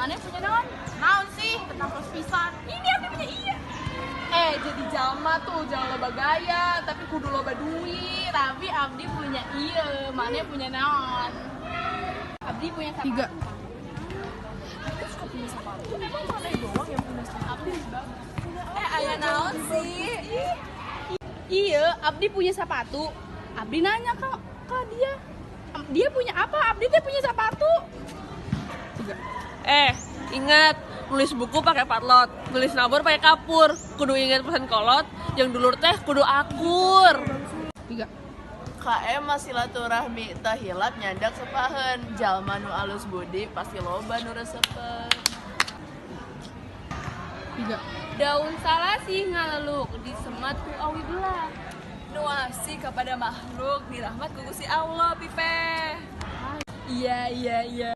Maneh punya naon? Naon sih? Tentang kos pisan. Ini abdi punya, iya. Eh, jadi jalma tuh jangan loba gaya, tapi kudu loba duit. Tapi abdi punya, iya. Maneh punya naon? Abdi punya sepatu. Tiga. Aku suka punya sepatu. Emang maneh doang yang punya sepatu? Abdi bagus. Eh, aya naon sih? Iya, abdi punya sepatu. Abdi nanya ke dia. Dia punya apa? Abdi teh punya sepatu. Tiga. Eh, ingat, nulis buku pakai patlot, nulis nabur pakai kapur. Kudu ingat pesan kolot, jeung dulur teh kudu akur. Tiga. KM masih silaturahmi teu hilap nyandak sepaheun. Jalma nu alus budi pasti loba nu resepeun. Tiga. Daun salasih ngaleluk disemat ku awi belah. Nu asih kepada makhluk dirahmat ku Gusti Allah, Pipe. Iya.